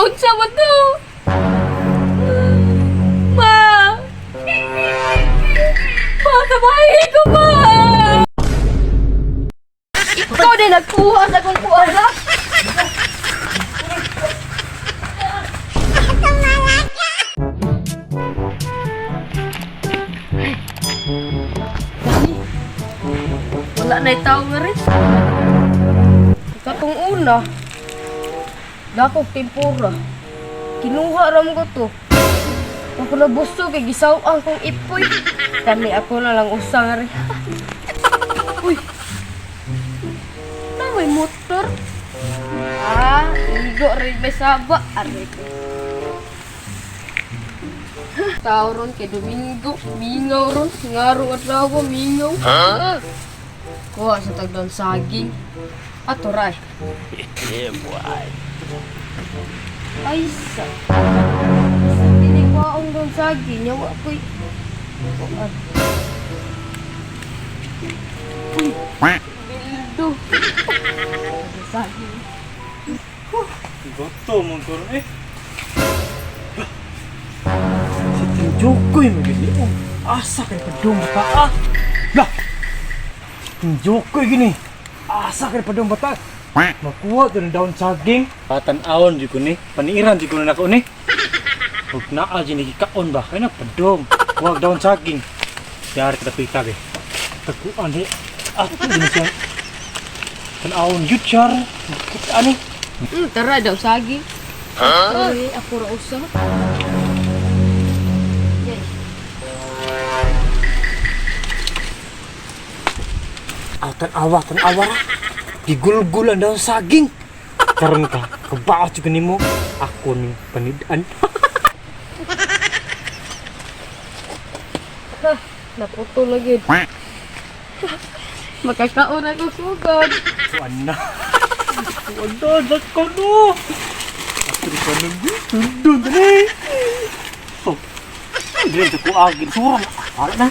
Unsa man to? Ma! Ma, kabahin ko, ma! Ikaw din nagkuha sa akong kuha, ha? Wala na tao nga rin. Katong una, dakog tempura. Kinuha ram ko to. Ako na busog kay gisaw-ang kong ipoy. Kani ako na lang usa nga rin. Uy. Taway motor. Ah, igo rin may saba. Aray ko. Tao ron kay Domingo, mingaw ron. Ngarong adlaw, mingaw. Huh? Kuha sa tagdon saging. Ato ray. Yeah, boy. Ay sa. Sa tinigwaong doon saging, yawa ko'y. Kuan. Uy, bildo. Saging. Goto mo ko eh. Si Tinjokoy mo gini. Oh, asa kay padung bata ah. Lah. Tinjokoy gini. Asa kay padung bata. Makuha to ng daon saging. Patan-awon jud ko ni. Paniiran jud ko na nako ni. Ug naa jud ni gikaon ba kay na padung. Kuha daon saging. Yari ka pita be. Takuan di. Ato din siya. Tan-awon jud char. Kita ani. Tara daw saging. Huh? Ay, ako ra usa. Yay. Ah, tan-awa, tan-awa ra. Gigulgul ang daon saging. Karon ka, kabaot jud nimo. Ako ning panid-an. Ha, naputol lagi. Makakaon ako sugod. Kuan na. Kuan na, nako no. Ako ni kanang sundon dali. Oh. Dili sa kuagin sura. Para na.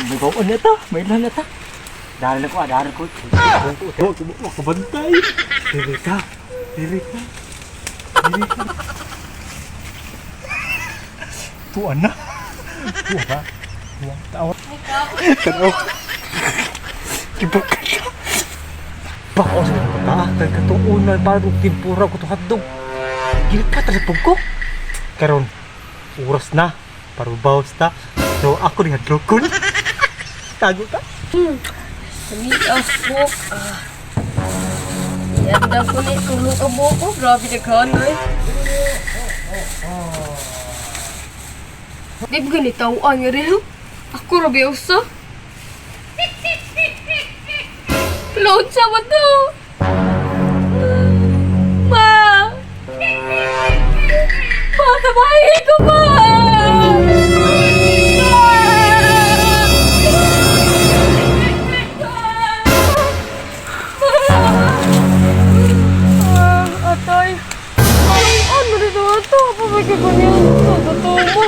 Mugaw na ta, may na ta. Dahil na ko, dahil ko. Ko ko bantay. Dili ka. Dili ka. Dili ka. Tuan na. Tuan ba? Tuan tao. Tanaw. Kibak. Bako sa mga bata, kay katong una para og tempura ko to hotdog. Gilpat ra sa pugko. Karon oras na para bawas ta. So ako ni hadlokon. Tago ta. Sami ako. Ah. Ianda ko ni tulong ka buko. Grabe na ka, eh. Di ba ganito ang nga rin? Ako rabi usa. Load sa man to. Ma! Ma, kabahin ko, ma! Ah, atay. Ay, ano dito ito? Pabigay ko niya. Totoo mo.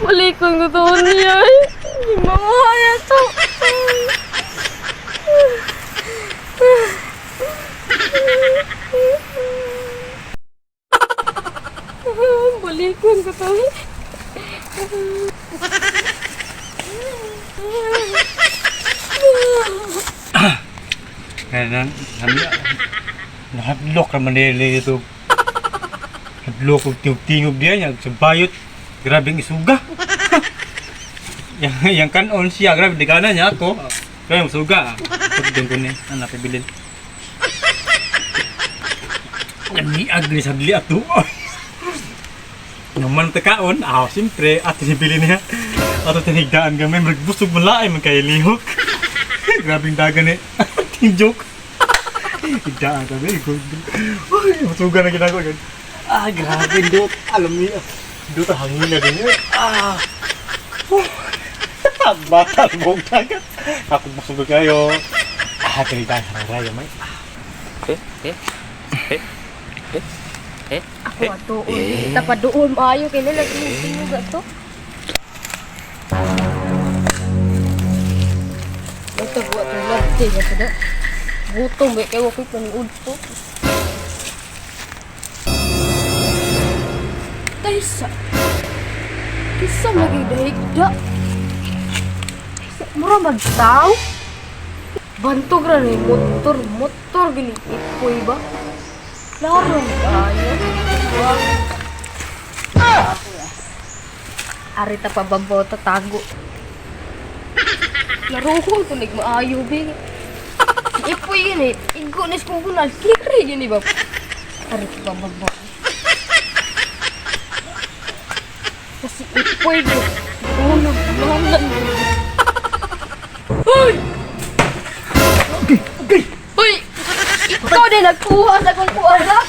Balik ko to niya. Hindi mamahaya to. Balikon ko to. Kanan, nahadlok ra man nila ito. Hadlok og tingog-tingog diya niya sa bayot. Grabe ang isuga. Yang kanon siya, grabe di kana niya ako. Grabe ang suga. Pagdong ko ni, anak pibilin. Namiag ni sa dili ato. Naman ta kaon, ah, siyempre, ato si bilin niya. Ato tinigdaan kami, magbusog malaay man kay lihok. Grabing dagan eh. Team joke. Higdaan kami. Uy, masuga na ginagawa. Ah, grabe, dot. Alam niya. Dot, hangin na din. Ah. Bata, buong dagat. Ako busog kayo. Ah, tinigdaan sa raya, may. Ako ato. Tapaduol maayo kay nila tingog ato. Ito buat tulad Sulti ba to da? Gutom ba kay wakoy paniud to. Taysa. Kisa lagi dahigda. Taysa, mura magtaw. Bantog ra ni motor, motor gini ipoy ba? Larong kayo. Wow. Arita pa babaw tatago. Laro ko ito nagmaayo bi. Si Ipoy gini, igo nis kong kunal, kiri gini ba? Arita pa babaw. Kasi Ipoy gini. Uno, uno. Uy! Okay, okay. Uy! Ikaw din nagkuha sa akong kuha na!